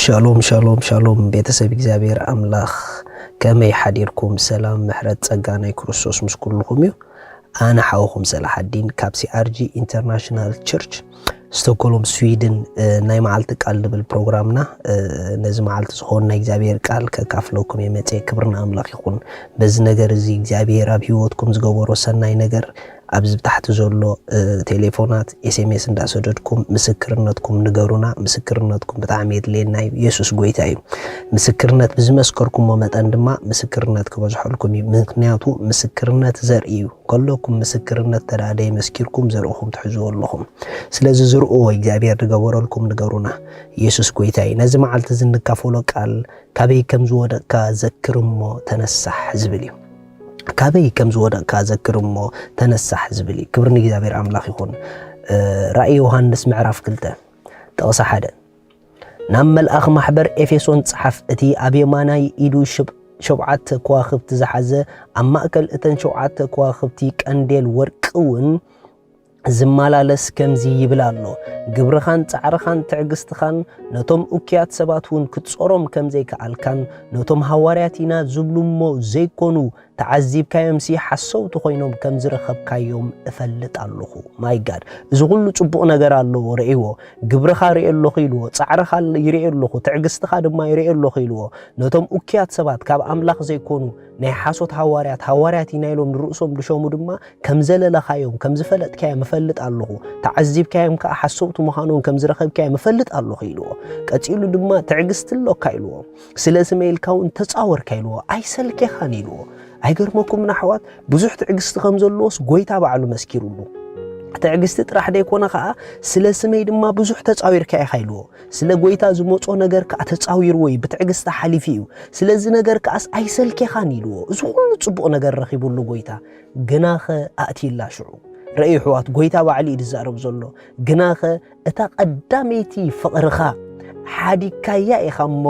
ሻሎም ሻሎም ሻሎም፣ ቤተሰብ እግዚኣብሔር ኣምላኽ፣ ከመይ ሓዲርኩም? ሰላም፣ ምሕረት፣ ጸጋ ናይ ክርስቶስ ምስ ኩልኹም እዩ። ኣነ ሓውኹም ሰላሓዲን ካብ ሲኣርጂ ኢንተርናሽናል ቸርች ስቶክሆልም ስዊድን። እ፣ ናይ መዓልቲ ቃል ዝብል ፕሮግራምና፣ እ፣ ነዚ መዓልቲ ዝኾን ናይ እግዚኣብሔር ቃል ከካፍለኩም እየ መጽየ። ክብሪ ንኣምላኽ ይኹን። በዚ ነገር እዚ እግዚኣብሔር ኣብ ህይወትኩም ዝገበሮ ሰናይ ነገር ኣብዚ ብታሕቲ ዘሎ፣ እ፣ ቴሌፎናት ኤስኤምኤስ እንዳሰደድኩም ምስክርነትኩም ንገሩና። ምስክርነትኩም ብጣዕሚ የድልየና እዩ። የሱስ ጎይታ እዩ። ምስክርነት ብዝመስከርኩሞ መጠን ድማ ምስክርነት ክበዝሐልኩም እዩ። ምክንያቱ ምስክርነት ዘርኢ እዩ። ከለኩም ምስክርነት ተዳደይ መስኪርኩም ዘርእኹም ትሕዝዎ ኣለኹም። ስለዚ ዝርእዎ እግዚኣብሔር ዝገበረልኩም ንገሩና። የሱስ ጎይታ እዩ። ነዚ መዓልቲ እዚ እንካፈሎ ቃል ካበይ ከም ዝወደቅካ ዘክር እሞ ተነሳሕ ዝብል እዩ። ካበይ ከም ዝወደቅካ ዘክር እሞ ተነሳሕ ዝብል እዩ። ክብሪ ንእግዚኣብሔር ኣምላኽ ይኹን። እ፣ ራእይ ዮሃንስ ምዕራፍ ክልተ ጥቕሲ ሓደ። ናብ መልኣኽ ማሕበር ኤፌሶን ጸሓፍ፣ እቲ ኣብ የማናይ ኢዱ ሽብ-፣ ሸውዓተ ከዋኽብቲ ዝሓዘ፣ ኣብ ማእከል እተን ሸውዓተ ከዋኽብቲ ቀንዴል ወርቂ እውን ዝመላለስ ከምዚ ይብል ኣሎ፣ ግብርኻን ጻዕርኻን ትዕግስትኻን፣ ነቶም እኩያት ሰባት እውን ክትጾሮም ከም ዘይከኣልካን፣ ነቶም ሃዋርያት ኢና ዝብሉ እሞ ዘይኮኑ፣ ተዓዚብካዮምሲ ሓሰውቲ ኮይኖም ከም ዝረኸብካዮም እፈልጥ ኣለኹ። ማይ ጋድ፣ እዚ ኩሉ ጽቡቕ ነገር ኣለዎ፣ ርእይዎ። ግብርኻ ርእየ ኣለኹ ኢልዎ፣ ጻዕርኻ ይርእየ ኣለኹ፣ ትዕግስትኻ ድማ ይርእየ ኣለኹ ኢልዎ። ነቶም እኩያት ሰባት፣ ካብ ኣምላኽ ዘይኮኑ ናይ ሓሶት ሃዋርያት፣ ሃዋርያት ኢና ኢሎም ንርእሶም ዝሸሙ ድማ ከም ዘለለኻዮም፣ ከም ዝፈለጥካዮም እፈልጥ ኣለኹ። ተዓዚብካዮም ከኣ ሓሰውቲ ምዃኖም ከም ዝረኸብካዮም እፈልጥ ኣለኹ ኢልዎ። ቀጺሉ ድማ ትዕግስቲ ኣሎካ ኢልዎ። ስለ ስመይ ኢልካ እውን ተጻወርካ ኢልዎ። ኣይሰልኬኻን ኢልዎ። ኣይገርመኩምን ኣሕዋት? ብዙሕ ትዕግስቲ ከም ዘለዎስ ጎይታ ባዕሉ መስኪሩሉ። ትዕግስቲ ጥራሕ ደይኮነ ከኣ ስለ ስመይ ድማ ብዙሕ ተጻዊርካ ኢኻ ኢልዎ። ስለ ጎይታ ዝመጾ ነገር ከኣ ተጻዊርዎ እዩ፣ ብትዕግስቲ ሓሊፉ እዩ። ስለዚ ነገር ከኣስ ኣይሰልኬኻን ኢልዎ። እዚ ኩሉ ጽቡቕ ነገር ረኺቡሉ ጎይታ፣ ግናኸ ኣእትይላ ሽዑ። ርእዩ ኣሕዋት፣ ጎይታ ባዕሉ እዩ ዝዛረብ ዘሎ። ግናኸ እታ ቀዳመይቲ ፍቕርኻ ሓዲግካያ ኢኻ እሞ፣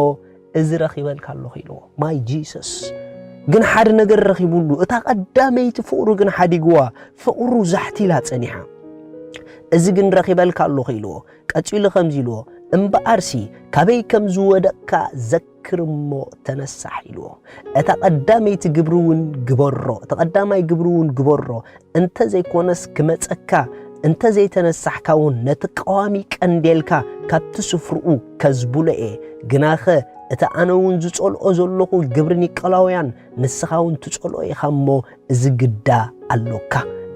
እዚ ረኺበልካ ኣለኹ ኢልዎ። ማይ ጂሰስ። ግን ሓደ ነገር ረኺቡሉ፣ እታ ቀዳመይቲ ፍቕሩ ግን ሓዲግዋ፣ ፍቕሩ ዛሕቲላ ጸኒሓ። እዚ ግን ረኺበልካ ኣለኹ ኢልዎ። ቀጺሉ ከምዚ ኢልዎ፣ እምበኣርሲ ካበይ ከም ዝወደቕካ ዘክር እሞ ተነሳሕ ኢልዎ። እታ ቀዳመይቲ ግብሪ እውን ግበሮ፣ እቲ ቀዳማይ ግብሪ እውን ግበሮ፣ እንተ ዘይኮነስ ክመጸካ፣ እንተ ዘይተነሳሕካ እውን ነቲ ቀዋሚ ቀንዴልካ ካብቲ ስፍርኡ ከዝብሎ እየ። ግናኸ እቲ ኣነ እውን ዝጸልኦ ዘለኹ ግብሪ ኒቀላውያን ንስኻ እውን ትጸልኦ ኢኻ እሞ እዚ ግዳ ኣሎካ።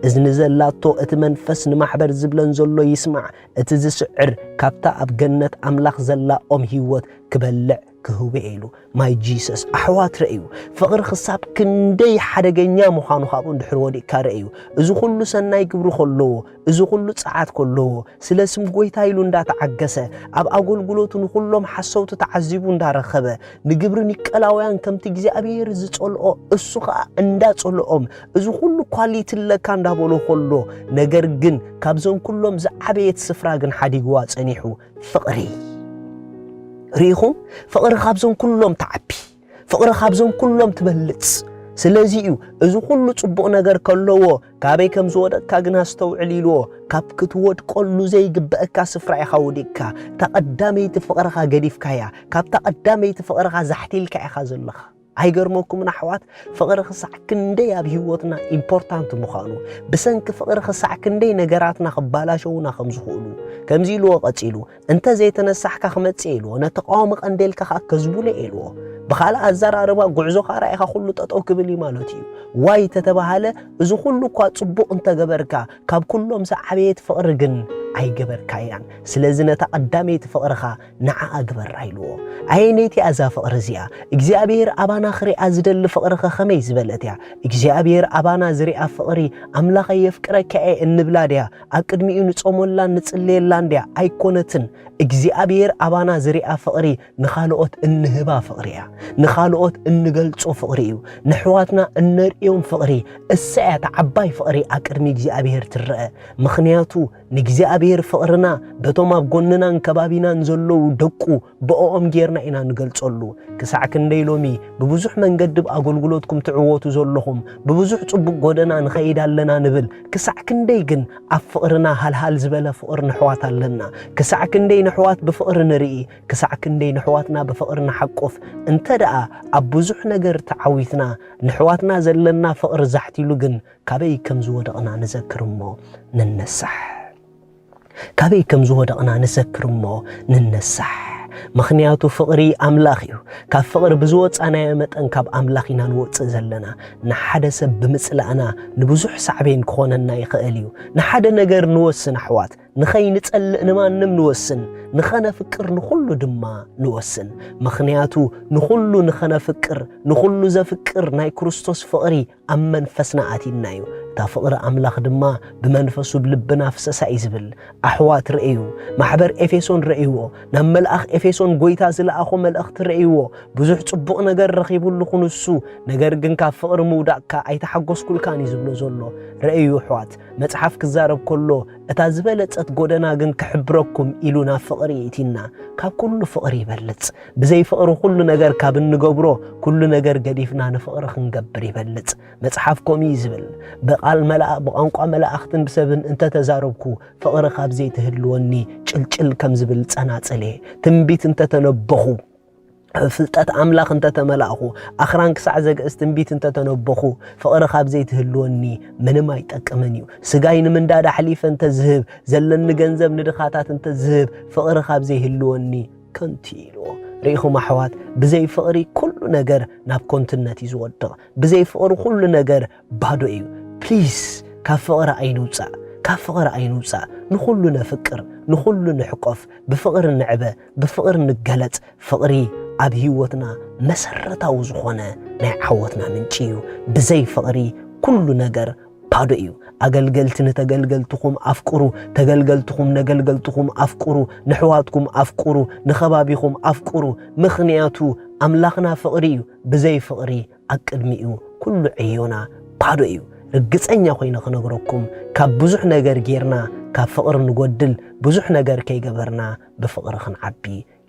እዝኒ ዘላቶ እቲ መንፈስ ንማሕበር ዝብለን ዘሎ ይስማዕ። እቲ ዝስዕር ካብታ ኣብ ገነት ኣምላኽ ዘላ ኦም ህይወት ክበልዕ ክህቡ እየ ኢሉ። ማይ ጂሰስ፣ ኣሕዋት ረእዩ። ፍቕሪ ክሳብ ክንደይ ሓደገኛ ምዃኑ ካብኡ እንድሕር ወዲቕካ ረእዩ። እዚ ኩሉ ሰናይ ግብሪ ከለዎ፣ እዚ ኩሉ ጸዓት ከለዎ፣ ስለ ስም ጎይታ ኢሉ እንዳተዓገሰ፣ ኣብ ኣገልግሎቱ ንኹሎም ሓሰውቲ ተዓዚቡ እንዳረኸበ፣ ንግብሪ ኒቀላውያን ከምቲ እግዚኣብሔር ዝጸልኦ እሱ ኸኣ እንዳጸልኦም፣ እዚ ኩሉ ኳሊቲ ኣለካ እንዳበሎ ከሎ፣ ነገር ግን ካብዞም ኩሎም ዝዓበየት ስፍራ ግን ሓዲግዋ ጸኒሑ ፍቕሪ። ርኢኹም? ፍቕሪ ካብዞም ኩሎም ትዓቢ። ፍቕሪ ካብዞም ኩሎም ትበልጽ። ስለዚ እዩ እዚ ኩሉ ጽቡቕ ነገር ከለዎ፣ ካበይ ከም ዝወደቅካ ግን ኣስተውዕል ኢልዎ። ካብ ክትወድቀሉ ዘይግበአካ ስፍራ ኢኻ ወዲቅካ። እታ ቀዳመይቲ ፍቕርኻ ገዲፍካያ። ካብታ ቀዳመይቲ ፍቕርኻ ዛሕቲልካ ኢኻ ዘለኻ። ኣይገርመኩምን ኣሕዋት? ፍቕሪ ክሳዕ ክንደይ ኣብ ህይወትና ኢምፖርታንት ምዃኑ፣ ብሰንኪ ፍቕሪ ክሳዕ ክንደይ ነገራትና ክባላሸዉና ከም ዝኽእሉ። ከምዚ ኢልዎ ቀጺሉ፣ እንተ ዘይተነሳሕካ ክመጽእ ኢልዎ፣ ነቲ ቀዋሚ ቀንዴልካ ከኣ ከዝቡለ ኢልዎ። ብኻልእ ኣዘራርባ፣ ጉዕዞኻ ራኢኻ ኩሉ ጠጠው ክብል እዩ ማለት እዩ። ዋይ ተተባሃለ፣ እዚ ኩሉ እኳ ጽቡቕ እንተገበርካ፣ ካብ ኩሎም ዝዓበየት ፍቕሪ ግን ኣይገበርካያን። ስለዚ ነታ ቀዳመይቲ ፍቕርኻ ንዓኣ ግበራ ኢልዎ። ኣየነይቲ እያ እዛ ፍቕሪ እዚኣ? እግዚኣብሔር ኣባና ክሪኣ ዝደሊ ፍቕሪ ኸ ከመይ ዝበለት እያ? እግዚኣብሔር ኣባና ዝሪኣ ፍቕሪ፣ ኣምላኸይ የፍቅረካ እየ እንብላ ድያ? ኣብ ቅድሚኡ ንጾመላን ንጽልየላን ድያ? ኣይኮነትን። እግዚኣብሔር ኣባና ዝሪኣ ፍቕሪ ንኻልኦት እንህባ ፍቕሪ እያ። ንኻልኦት እንገልጾ ፍቕሪ እዩ። ንሕዋትና እነርእዮም ፍቕሪ፣ እሳ እያ እታ ዓባይ ፍቕሪ ኣብ ቅድሚ እግዚኣብሔር ትረአ። ምኽንያቱ ንእግዚኣብሔር ፍቕርና በቶም ኣብ ጎንናን ከባቢናን ዘለዉ ደቁ ብእኦም ጌርና ኢና ንገልጸሉ። ክሳዕ ክንደይ ሎሚ ብብዙሕ መንገዲ ብ ኣገልግሎትኩም ትዕወቱ ዘለኹም፣ ብብዙሕ ጽቡቕ ጎደና ንኸይድ ኣለና ንብል። ክሳዕ ክንደይ ግን ኣብ ፍቕርና ሃልሃል ዝበለ ፍቕሪ ንሕዋት ኣለና? ክሳዕ ክንደይ ንሕዋት ብፍቕሪ ንርኢ? ክሳዕ ክንደይ ንሕዋትና ብፍቕሪ ንሓቁፍ? እንተ ደኣ ኣብ ብዙሕ ነገር ተዓዊትና፣ ንሕዋትና ዘለና ፍቕሪ ዛሕቲሉ ግን፣ ካበይ ከም ዝወደቕና ንዘክር እሞ ንነሳሕ። ካበይ ከም ዝወደቕና ንዘክር እሞ ንነሳሕ። ምኽንያቱ ፍቕሪ ኣምላኽ እዩ። ካብ ፍቕሪ ብዝወጻናዮ መጠን ካብ ኣምላኽ ኢና ንወጽእ ዘለና። ንሓደ ሰብ ብምጽላእና ንብዙሕ ሳዕቤን ክኾነና ይኽእል እዩ። ንሓደ ነገር ንወስን ኣሕዋት፣ ንኸይንጸልእ ንማንም ንወስን፣ ንኸነፍቅር ንኹሉ ድማ ንወስን። ምኽንያቱ ንኹሉ ንኸነፍቅር፣ ንኹሉ ዘፍቅር ናይ ክርስቶስ ፍቕሪ ኣብ መንፈስና ኣትዩና እዩ። እታ ፍቕሪ ኣምላኽ ድማ ብመንፈሱ ብልብና ፍሰሳ እዩ ዝብል። ኣሕዋት ርእዩ፣ ማሕበር ኤፌሶን ርእይዎ፣ ናብ መልኣኽ ኤፌሶን ጎይታ ዝለኣኾ መልእኽቲ ርእይዎ። ብዙሕ ጽቡቕ ነገር ረኺቡሉ ኹን እሱ፣ ነገር ግን ካብ ፍቕሪ ምውዳቕካ ኣይተሓጎስኩልካን እዩ ዝብሎ ዘሎ። ርእዩ ኣሕዋት፣ መጽሓፍ ክዛረብ ከሎ፣ እታ ዝበለጸት ጎደና ግን ክሕብረኩም ኢሉ ናብ ፍቕሪ የእቲና። ካብ ኩሉ ፍቕሪ ይበልጽ። ብዘይ ፍቕሪ ኩሉ ነገር ካብ እንገብሮ፣ ኩሉ ነገር ገዲፍና ንፍቕሪ ክንገብር ይበልጽ። መጽሓፍ ከምኡ እዩ ዝብል፣ "ብቓል መላእ-፣ ብቋንቋ መላእኽትን ብሰብን እንተተዛረብኩ፣ ፍቕሪ ካብ ዘይትህልወኒ ጭልጭል ከም ዝብል ጸናጽል እየ። ትንቢት እንተተነበኹ፣ ፍልጠት ኣምላኽ እንተተመላእኹ፣ ኣኽራን ክሳዕ ዘግእዝ ትንቢት እንተተነበኹ፣ ፍቕሪ ካብ ዘይትህልወኒ ምንም ኣይጠቅምን እዩ። ስጋይ ንምንዳድ ኣሕሊፈ እንተዝህብ፣ ዘለኒ ገንዘብ ንድኻታት እንተዝህብ፣ ፍቕሪ ካብ ዘይህልወኒ ከንቱ እዩ" ኢልዎ። ርኢኹም ኣሕዋት፣ ብዘይ ፍቕሪ ኩሉ ነገር ናብ ከንቱነት እዩ ዝወድቕ። ብዘይ ፍቕሪ ኩሉ ነገር ባዶ እዩ። ፕሊዝ፣ ካብ ፍቕሪ ኣይንውጻእ፣ ካብ ፍቕሪ ኣይንውጻእ። ንኹሉ ነፍቅር፣ ንኹሉ ንሕቆፍ፣ ብፍቕሪ ንዕበ፣ ብፍቕሪ ንገለጽ። ፍቕሪ ኣብ ህይወትና መሰረታዊ ዝኾነ ናይ ዓወትና ምንጪ እዩ። ብዘይ ፍቕሪ ኩሉ ነገር ባዶ እዩ። ኣገልገልቲ ንተገልገልትኹም ኣፍቅሩ፣ ተገልገልትኹም ነገልገልትኹም ኣፍቅሩ፣ ንሕዋትኩም ኣፍቅሩ፣ ንኸባቢኹም ኣፍቅሩ። ምኽንያቱ ኣምላኽና ፍቕሪ እዩ። ብዘይ ፍቕሪ ኣብ ቅድሚኡ ኩሉ ዕዮና ባዶ እዩ። ርግጸኛ ኮይነ ክነግረኩም፣ ካብ ብዙሕ ነገር ጌርና ካብ ፍቕሪ ንጎድል፣ ብዙሕ ነገር ከይገበርና ብፍቕሪ ክንዓቢ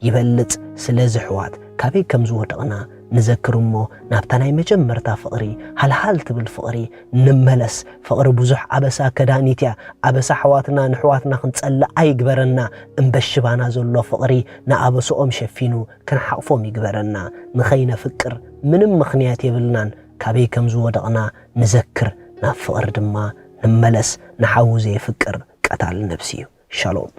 ይበልጽ። ስለዚ ኣሕዋት፣ ካበይ ከም ዝወደቕና ንዘክር እሞ፣ ናብታ ናይ መጀመርታ ፍቕሪ ሃልሃል ትብል ፍቕሪ ንመለስ። ፍቕሪ ብዙሕ ኣበሳ ከዳኒት እያ። ኣበሳ ኣሕዋትና ንኣሕዋትና ክንጸልእ ኣይግበረና። እምበሽባና ዘሎ ፍቕሪ ንኣበስኦም ሸፊኑ ክንሓቕፎም ይግበረና። ንኸይነፍቅር ምንም ምኽንያት የብልናን። ካበይ ከም ዝወደቕና ንዘክር፣ ናብ ፍቕሪ ድማ ንመለስ። ንሓዉ ዘየፍቅር ቀታሊ ነብሲ እዩ። ሻሎም።